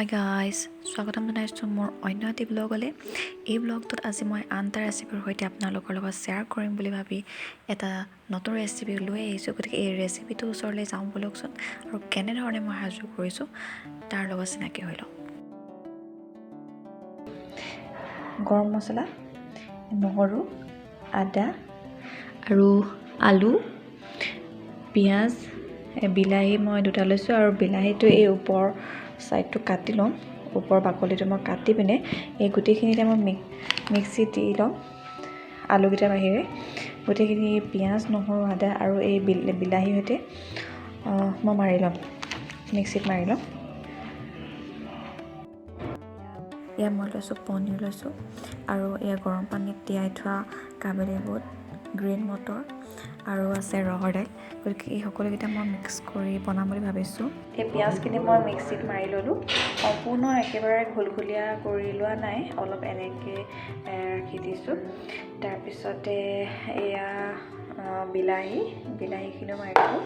Hi guys, স্বাগতম জনাইছোঁ মোৰ অন্য এটি ব্লগলৈ। এই ব্লগটোত আজি মই আন এটা ৰেচিপিৰ সৈতে আপোনালোকৰ লগত শ্বেয়াৰ কৰিম বুলি ভাবি এটা নতুন ৰেচিপি লৈ আহিছোঁ। গতিকে এই ৰেচিপিটোৰ ওচৰলৈ যাওঁ ব'লকচোন, আৰু কেনেধৰণে মই সাজু কৰিছোঁ তাৰ লগত চিনাকি হৈ লওঁ। গৰম মছলা, নহৰু, আদা আৰু আলু, পিঁয়াজ, বিলাহী মই দুটা লৈছোঁ। আৰু বিলাহীটো এই ওপৰ ছাইডটো কাটি ল'ম, ওপৰ বাকলিটো মই কাটি পিনে এই গোটেইখিনিতে মই মিক্সিত দি ল'ম। আলুকেইটাৰ বাহিৰে গোটেইখিনি পিঁয়াজ, নহৰু, আদা আৰু এই বিলাহীৰ সৈতে মই মাৰি ল'ম, মিক্সিত মাৰি ল'ম। ইয়াত মই লৈছোঁ পনীৰ লৈছোঁ, আৰু এয়া গৰম পানীত তিয়াই থোৱা কাবুলী বুট, গ্ৰীণ মটৰ আৰু আছে ৰহৰ দাইল। গতিকে এই সকলোকেইটা মই মিক্স কৰি বনাম বুলি ভাবিছোঁ। এই পিঁয়াজখিনি মই মিক্সিত মাৰি ল'লোঁ, সম্পূৰ্ণ একেবাৰে ঘুলঘুলীয়া কৰি লোৱা নাই, অলপ এনেকৈ ৰাখি দিছোঁ। তাৰপিছতে এয়া বিলাহীখিনিও মাৰি ল'লোঁ।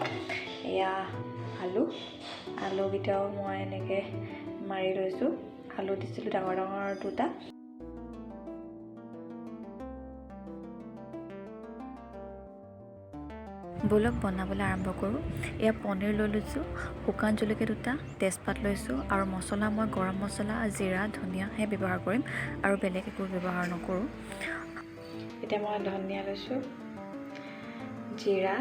এয়া আলুকেইটাও মই এনেকৈ মাৰি লৈছোঁ। আলু দিছিলোঁ ডাঙৰ ডাঙৰ দুটা। ব'লক বনাবলৈ আৰম্ভ কৰোঁ। এয়া পনীৰ লৈ লৈছোঁ, শুকান জলকীয়া দুটা, তেজপাত লৈছোঁ, আৰু মছলা মই গৰম মছলা, জিৰা, ধনিয়াহে ব্যৱহাৰ কৰিম, আৰু বেলেগ একো ব্যৱহাৰ নকৰোঁ। এতিয়া মই ধনিয়া লৈছোঁ, জিৰা,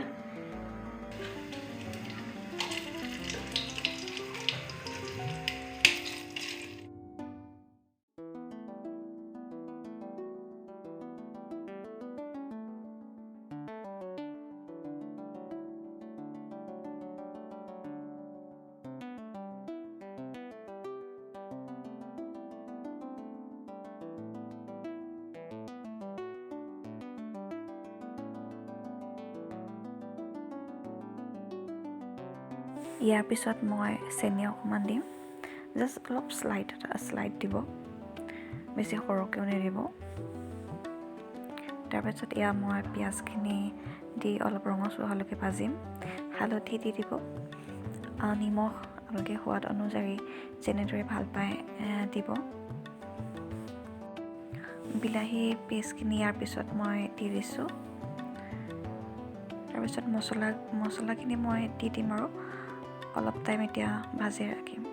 ইয়াৰ পিছত মই চেনি অকণমান দিম, জাষ্ট অলপ শ্লাইড দিব, বেছি সৰহকৈও নিদিব। তাৰপিছত এয়া মই পিঁয়াজখিনি দি অলপ ৰঙচুৱা হোৱালৈকে ভাজিম। হালধি দি দিব, নিমখ আপোনালোকে সোৱাদ অনুযায়ী যেনেদৰে ভাল পায় দিব। বিলাহী পেষ্টখিনি ইয়াৰ পিছত মই দি দিছোঁ। তাৰপিছত মছলাখিনি মই দি দিম আৰু অলপ টাইম এতিয়া ভাজি ৰাখিম।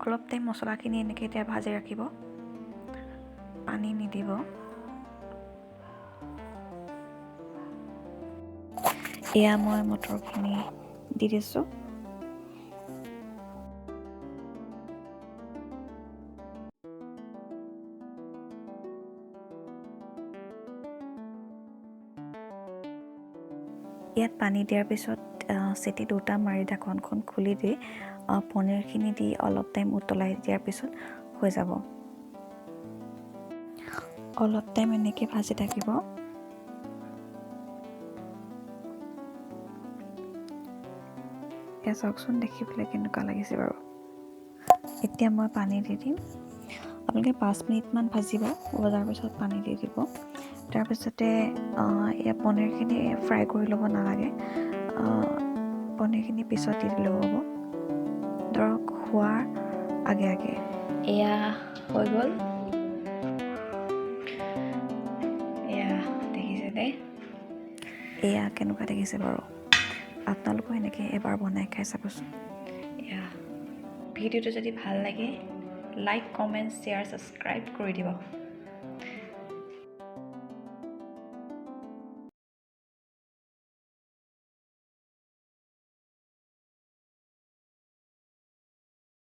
অলপ টাইম মছলাখিনি এনেকৈ এতিয়া ভাজি ৰাখিব, পানী নিদিব। এয়া মই মটৰখিনি দি দিছোঁ। ইয়াত পানী দিয়াৰ পিছত চিটি দুটা মাৰি ঢাকনখন খুলি দি পনীৰখিনি দি অলপ টাইম উতলাই দিয়াৰ পিছত হৈ যাব। অলপ টাইম এনেকৈ ভাজি থাকিব। এয়া চাওকচোন দেখিবলৈ কেনেকুৱা লাগিছে বাৰু। এতিয়া মই পানী দি দিম। আপোনালোকে 5 মিনিটমান ভাজিব, ভজাৰ পিছত পানী দি দিব। তাৰপিছতে এয়া পনীৰখিনি ফ্ৰাই কৰি ল'ব নালাগে, পনীৰখিনি পিছত দি দিলেও হ'ব, ধৰক খোৱাৰ আগে আগে। এয়া হৈ গ'ল, এয়া দেখিছেনে? এয়া কেনেকুৱা দেখিছে বাৰু? আপোনালোকো এনেকৈ এবাৰ বনাই খাই চাবচোন। এয়া ভিডিঅ'টো যদি ভাল লাগে লাইক, কমেণ্ট, শ্বেয়াৰ, ছাবস্ক্ৰাইব কৰি দিব।